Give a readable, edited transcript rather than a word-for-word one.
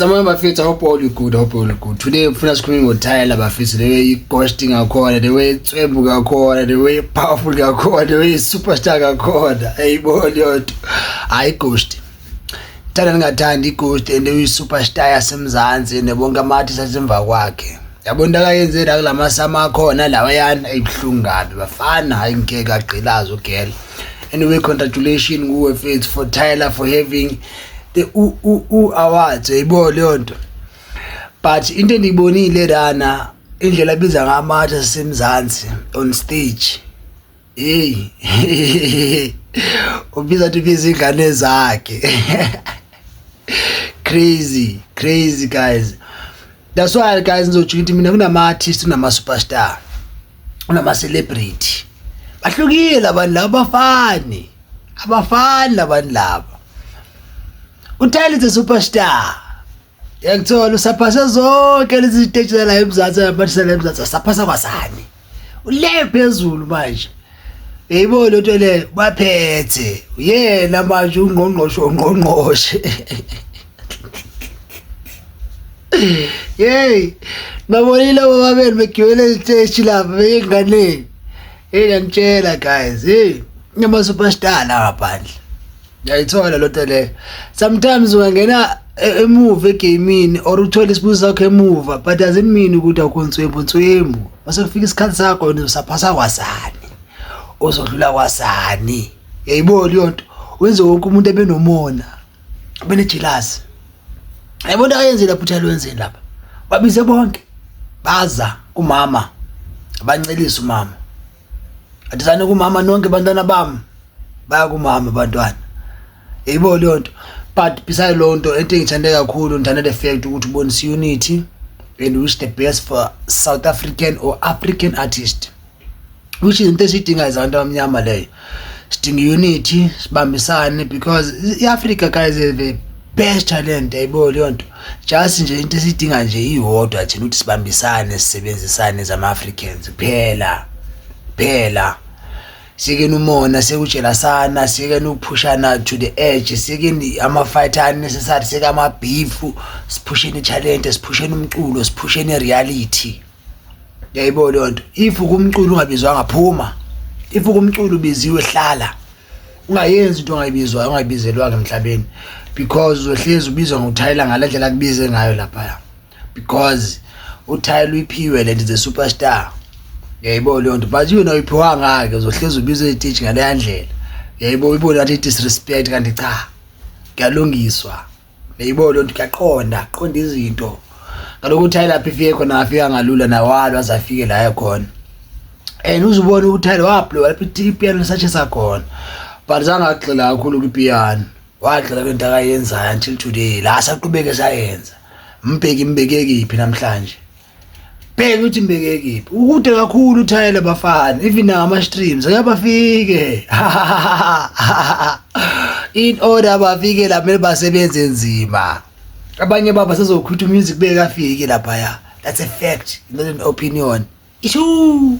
Samoya bafethu, I hope all you good, I hope all you good. Today ngifuna sikhulume ngoTyler bafethu, the way i-ghosting ngakhona, the way itswembu ngakhona, the way powerful ngakhona, the way superstar ngakhona. Ayibo leyo nto. Hayi ghost. Thanda ningathandi i-ghost and uyi-superstar yaseMzansi and bonke ama-artists asemva kwakhe. Yabo into akayenze la kulamasama akhona lawayana ayibuhlungu kabi bafana, hayi ngeke agqilaze ugirl. Anyway, congratulations kuwe mfethu for Tyler for having the U U U awards, uyayibo leyo nto. But into endiyibonile lana indlela abiza ngamatshe asemzansi on stage. Hey, ubiza ukuthi ubiza ingane zakhe. Crazy, crazy guys. That's why guys ngizotsho ukuthi mina kunama artists, kunama superstar, kunama celebrity. Bahlukile abantu laba, abafani. Abafani labantu laba. UTyler is a superstar. Yakuthola usaphasa zonke lezi stage la eMzansi, abathisa la eMzansi saphasa kwasani. Ule phezulu manje. Yebo lo nto leyo baphethe. Uyena manje ungqongqoshe ungqongqoshe. Yey, babonile bobabili begibele isiteshi lapha beyinganeni. Hey ngiyangitshela guys, hey, ama superstar la ngaphandle. Ngiyayithola lo nto leyo. Sometimes ungangena emuva egamini or uthole isibuzo sakho emuva but doesn't mean ukuthi awukho nswembu nswembu. Mase kufika isikhathi sakho wena usaphasa kwasani. Uzodlula kwasani. Yayibona leyo nto. Wenze wonke umuntu ebenomona. Abenejealousy. Yabona ayenze lapha uthalo wenzeni lapha. Babize bonke. Baza kumama. Abancelisa umama. Athizane kumama nonke bantwana bami. Baya kumama abantwana. Yayibo leyo nto. But beside leyo nto into engithande kakhulu ngithanda the fact ukuthi ubonisa unity and wish the best for South African or African artist. Which is into esiyidingayo zabantu abamnyama leyo. Sidinga unity, sibambisane because i-Africa guys is the best talent, yayibo leyo nto. Just nje into esiyidinga nje iyodwa thina ukuthi sibambisane, sisebenzisane zama-Africans kuphela. Kuphela. Siyekeni umona, siyekutshelasana, siyekeni ukuphushana to the edge, siyekeni ama-fight unnecessary, siyeke ama-beef, siphusheni i-talent, siphusheni umculo, siphusheni i-reality. Yayibo leyo nto. If kumculo ungabizwanga phuma. If kumculo ubiziwe hlala. Ungayenzi into ongayibizwayo, ongayibizelwanga emhlabeni because uzohlezi ubizwa ngoTyler ngale ndlela akubize ngayo laphaya. Because uTyler uyiphiwe le nto, the superstar. Yayibo leyo nto, but yona uyiphiwanga-ke uzohlezi ubizwa eziteji ngaleya ndlela. Yayibo uyibone ngathi disrespect kanti cha kuyalungiswa. Yayibo leyo nto, kuyaqonda, qonda izinto. Kaloku uTyler lapha ifike khona afika ngalula nawalo aze afike la ekhona. And uzubona ukuthi uTyler wablowa lapha ipiano lisatshisa khona. But zange agxila kakhulu kwipiano. Wagxila kwinto akayenzayo until today. La asaqhubeke sayenza. Mbheki mbeke kiphi namhlanje? Bheka ukuthi mbeke kiphi. Ukude kakhulu uTyler bafana, even ngama streams akabafike. In order bafike la kumele basebenze nzima. Abanye baba sezokhutha music bekafike laphaya. That's a fact, not an opinion. Ishu.